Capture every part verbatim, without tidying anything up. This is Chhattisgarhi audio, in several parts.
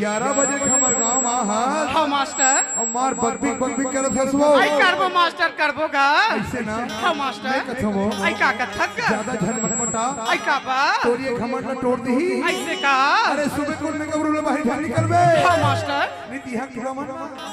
ग्यारह बजे के हमर गांव म आहस। हाँ मास्टर। अउ मार बकबिक बकबिक करत हस वो। अई करबो मास्टर, करबो गा। अइसे ना। हाँ मास्टर। मैं कथों वो। अई का कथक? ज्यादा झन मटमटा। अई का बा? तोर ये घमंड ला टोर दिही। अइसे का? अरे सुबह कुल मेकअप रूम ले बाहिर झन निकलबे। हाँ मास्टर। नहीं तिहा टूरा मन।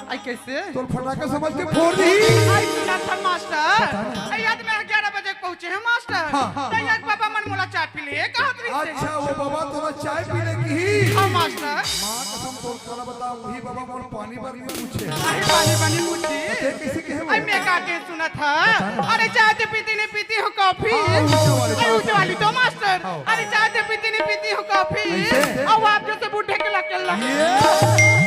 अई कइसे? तोर फटाका समझ के फोर दिही। अई सुनथन मास्टर। बता ना। अई आज मैं ग्यारह बजे पहुंचे हंव मास्टर। हाँ, हाँ। त एक बाबा मन मोला चाय पी ले कहत रहिस हे। अच्छा, वो बाबा तोला चाय पी ले किही। हाँ मास्टर। माँ कसम तोर काला बताऊं, उही बाबा मोर पानी बर नइ पूछे। अरे पानी बर नइ पूछे। ते कइसे कहे वो? अरे मैं का के सुनत हंव। बता ना। अरे चाय तो पीती नहीं पीती हूँ कॉफी। हाँ, ऊंचे वाली अरे ऊंचे वाली तो मास्टर। हाँ। अरे चाय तो पीती नहीं पीती हूँ कॉफी। अइसे? अउ आप जइसे बूढ़े के लगे ला। ये?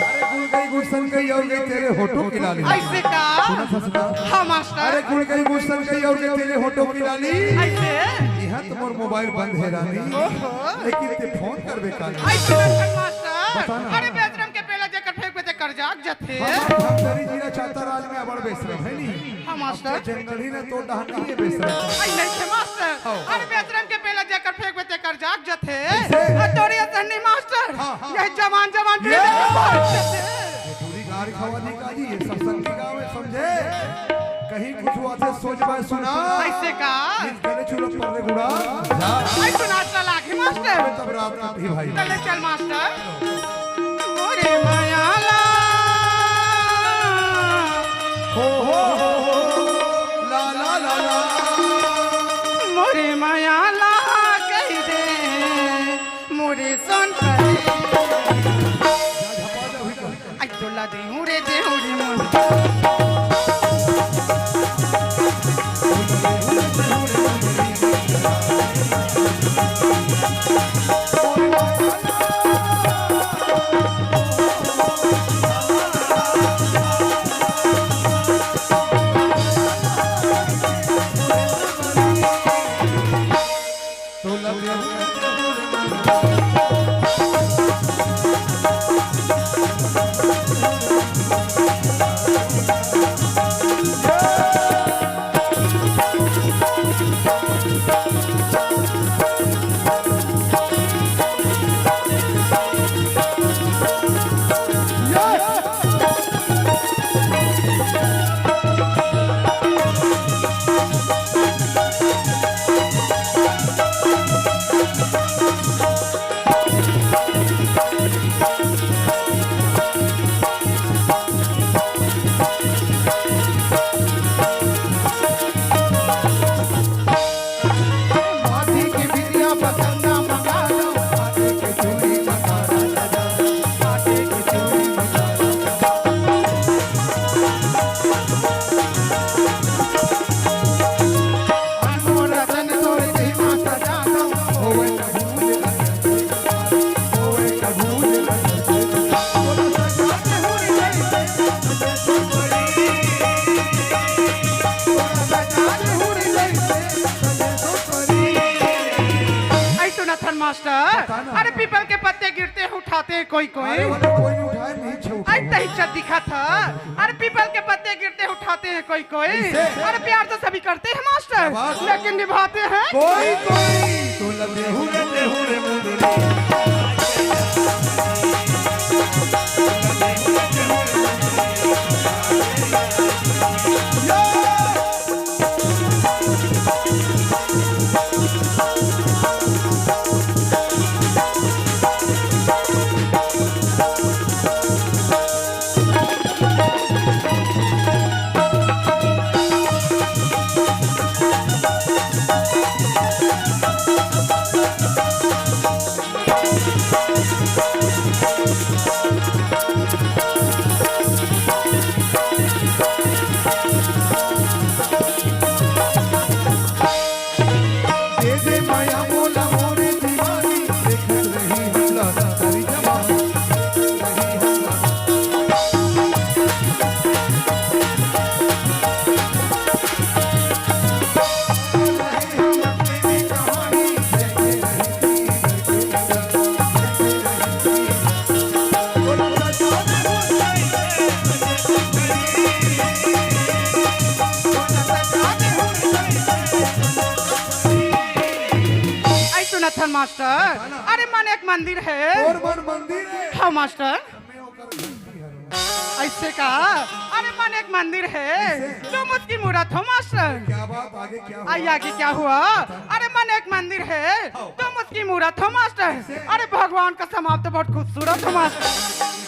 अरे गुड़ गई गुड़ सन गई और गई तेरे होठों की लाली। अइसे का? सुना था सुना। हाँ मास्टर। अरे गुड़ गई गुड़ सन गई और गई तेरे होठों की लाली। अइसे? इहां तो मोर मोबाइल बंद हे रानी। ओहो। लेकिन ते फोन करबे का नहीं? अइसे ना कर मास्टर। बता ना। अरे बेशरम के पेला जेकर फेंकबे तेकर जाग जथे। हमार धमतरी जिला छाता राज में अबड़ बेशरम हे नी। हाँ मास्टर। जंगल ही ना तो डहान नहीं हे बेशरम। अई नहीं थे मास्टर। हाँ। अरे बेशरम के पेला जेकर फेंकबे तेकर जाग जथे। अइसे? अउ तोर ये सन्नी मास्टर। हाँ, हाँ। ये जवान जवान ये पीढ़ी के बाहर जथे। ये पूरी गाड़ी खवा दी का जी, ये सत्संग की गाँव हे, समझे? कहीं कुछ हुआ थे, सोच बाय सुना। अइसे का? इस गले चुलक पर रे गुड़ा। जा। अई सुना चला के मास्टर। तब रात का भी भाई। चले चल मास्टर। मोरे माया ला। हो, हो, हो, हो। ला, ला, ला, ला। मोरे माया ला कहि दे, मोरे सोन परी। जा, झपा जा, हुई कर। आई तोला देहूं रे, देहूं रे मोर। आई सुनथन मास्टर। बता ना। अरे पीपल के पत्ते गिरते हैं उठाते हैं कोई कोई। अरे वो तो कोई नहीं उठाए, नहीं छे उठाए। आई तही चल दिखा था। अरे पीपल के पत्ते गिरते उठाते हैं कोई कोई। कैसे? अरे प्यार तो सभी करते हैं मास्टर, शाबाश। लेकिन निभाते हैं कोई कोई। तो लगे हुए, लगे हुए मुंडे। आई सुनथन मास्टर, अरे मन एक मंदिर है। और मन मंदिर है। हाँ मास्टर। ऐसे का? अरे मन एक मंदिर है, तुम उसकी मूरत हो मास्टर। क्या बात, आगे क्या हुआ? आइए, आगे क्या हुआ? अरे मन एक मंदिर है, तुम उसकी मूरत हो मास्टर। अरे भगवान का समाप्त बहुत खूबसूरत हो मास्टर।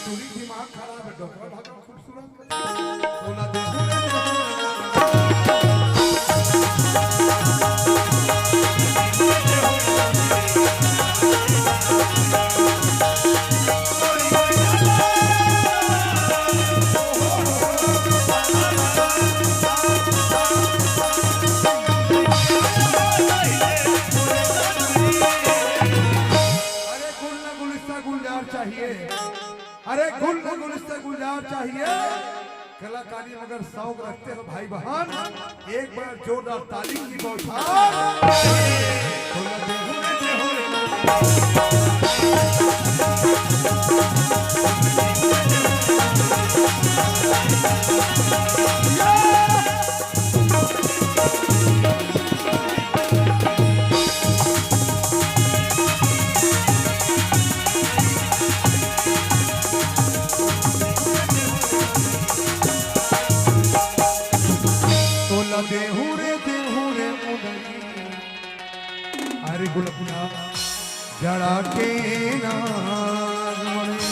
पूरी दिमाग खराब है, डोकरा ढाका खूबसूरत। अरे गुल न गुलिस्ता गुलजार चाहिए। अरे गुल न गुलिस्ता गुलजार चाहिए। कलाकारी मगर शौक रखते हो भाई बहन, एक बार जोरदार ताली की बौछार। तोला देहू रे, देहू रे मुदई। अरे गुलपिया जड़ा के नाग मने।